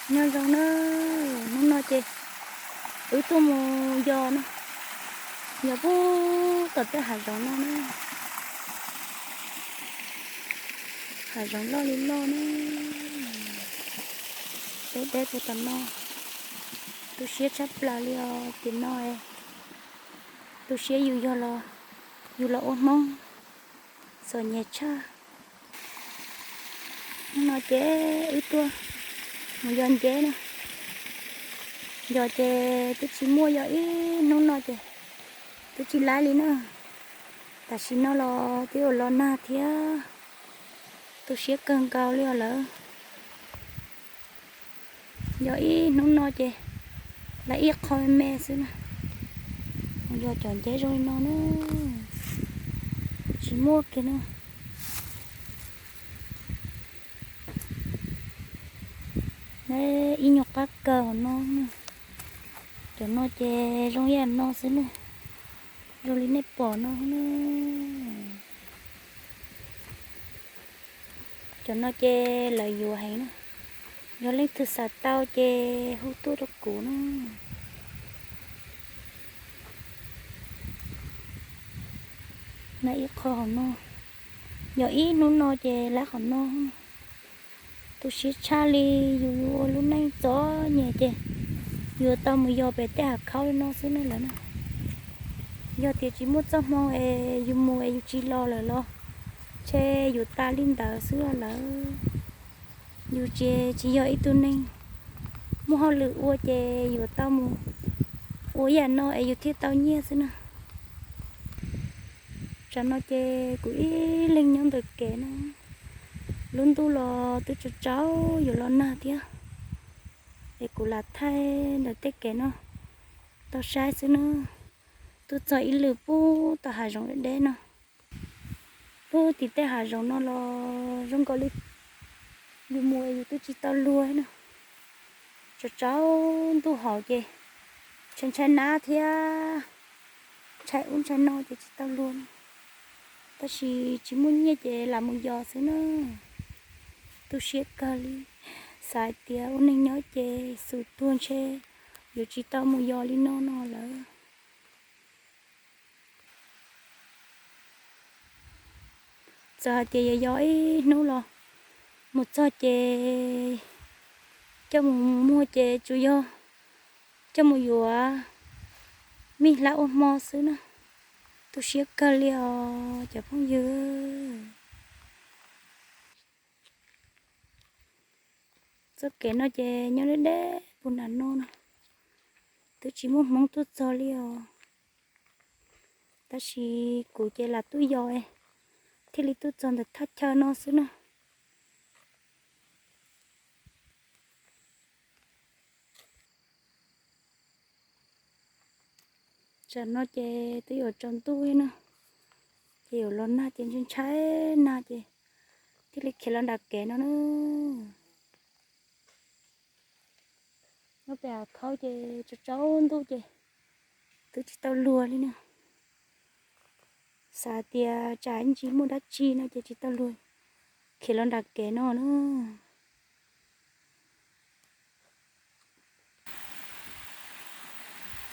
Nyob zoo na, hnub no ces wb tuaj mus yos no, yos puag tom tej hav zoov no na. Hav zoov loj li loj na, deb deb puag tom no. Tu siab tshaj plaws li os, tim no tu siab yus yog los, yus los ua Hmoob txom nyem tshaj. Hnub no ces wb tuaj mus yos nceb na. Yos ces twb tsis muaj, yos ib hnub no ces twb tsis laib li na. Tam sim no los twb yuav los nag thiab, tu siab kawg nkaus li os lawm. Yos ib hnub no ces laib ib qho me me xwb na. Mus yos cov nceb zoo li no na, tsis muaj kiag na. Ib nyuag qab kawg hauv no, cov no ces zoo ib yam no xwb na, zoo li nej pom no na. Cov no ces lawv yuav heev na, yog leej twg xav tau ces hu tuaj rau kuv na. Na ib qho hauv no, yog ib hnub no ces laib qhov no. Tu siab tshaj li, yus ua lub neej txom nyem ces yuav tau mus yos pem tej hav khaub li no xwb ne lawm na. Yog tias tsis muaj txoj hmoo es yus mus es yus tsis los lawm los ntshe yus tas li ntawd xwb lawm. Yus ces tsis yog ib tug neeg muaj hauj lwm ua ces yuav tau mus ua yam no es yus thiaj tau nyiaj xwb na. Tsam no ces kuv ib leeg nyob ntawm kev no, lub ntuj los twb tsaus tsaus yuav los nag thiab, es kuv lam thaij ntawm tej kev no tau saib xwb na. Tuaj txog ib lwm puag tom hav zoov deb deb no. Puag tim tej hav zoov no los zoo nkaus li yus mus yus twb tsis tau luag na. Tsaus tsaus ntuj hauv ces ntshai ntshai nab thiab, ntshai ub ntshai no ces tsis tau luag na. Tab sis tsis muaj nyiaj ces lam mus yos xwb na. Tu siab kawg li, xav hais tias ua neeg nyob ces xus tuag ntshe yuav tsis tau mus yos li no no lawm. Txawm hais tias yog yos ib hnub los mus txog ces coj mus muag ces tsuas yog coj mus yuav mij hlab ua hmo xwb na. Tu siab kawg li os cov phooj ywg. Txoj kev no ces nyob deb deb puag nram no no, twb tsis muaj hmoob tuaj txog li os. Tab sis kuv ces lam tuaj yos thiaj li tuaj txog ntawm thaj chaw no xwb na. Tsam no ces twb yuav tsaus ntuj na, ces yuav los nag ces ntshai ntshai nag ces thiaj li khiav los nram kev no na. Nyob pem hav khaub ces tsaus tsaus ntuj ces twb tsis tau luag li na. Xav tias tsam ib ntsis muaj dab tsi no ces tsis tau luag, khiav los nram kev no na.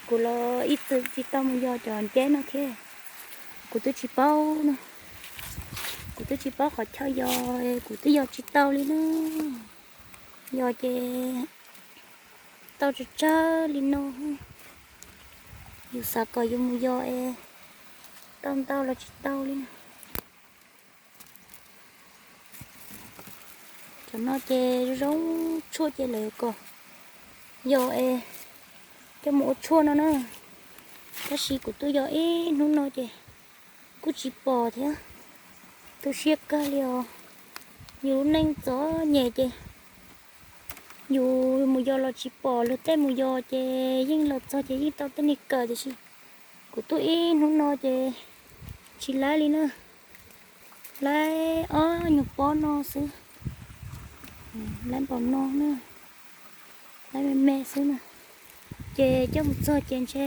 Kuv los ib txwm tsis tau mus yos cov nceb no thiab, kuv twb tsis paub na. Kuv twb tsis paub qhov chaw yos, kuv twb yos tsis tau li na. Yos ces tau tsawg tsawg li no, yus xav kom yus mus yos es tau ntau los tsis tau li na. Cov no ces zoo zoo tshuaj ces lawv kom yos es coj mus ua tshuaj no na. Tab sis kuv tuaj yos ib hnub no ces kuj tsis pom thiab. Tu siab kawg li os. Yus lub neej txom nyem ces yus mus yos los tsis pom, luag tej mus yos ces yeej los txog ces yeej tau tej niag kawm, tiam sis kuv tuaj ib hnub no ces tsis laib li na. Laib ob nyuag pob no xwb, laib npaum no na, laib me me xwb na. Ces coj mus txog ces ntshe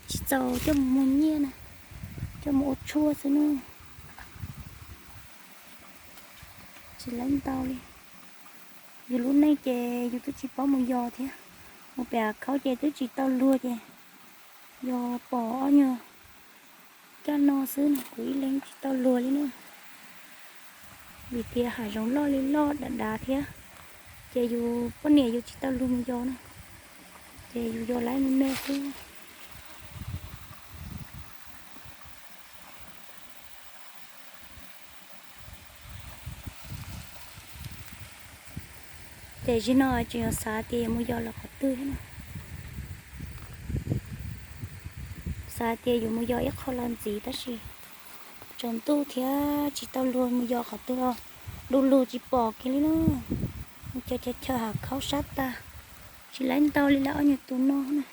tsis txaus coj mus muag nyiaj na, coj mus ua tshuaj xwb na. Tsis laib ntau li. Yus lub neej ces yus twb tsis paub mus yos thiab, mus pem hav khaub ces twb tsis tau luag ces yog pom ob nyuag caj no xwb no kuv ib leeg tsis tau luag li na. Vim tias hav zoov loj li loj dav dav thiab, ces yus poj niam yus tsis tau luag mus yos na, ces yus yos laib me me xwb. Ces zaum no tseem yuav xav tias yuav mus yos los qhov twg thiab no. Xav tias yuav mus yos ib qho los ntxiv tab sis tsaus ntuj thiab tsis tau luag mus yos qhov twg os. Du lug tsis pom kiag li na. Mus chaw chaw chaw hav khaub sab tag, tsis laib ntau li lawm ob nyuag tus no na.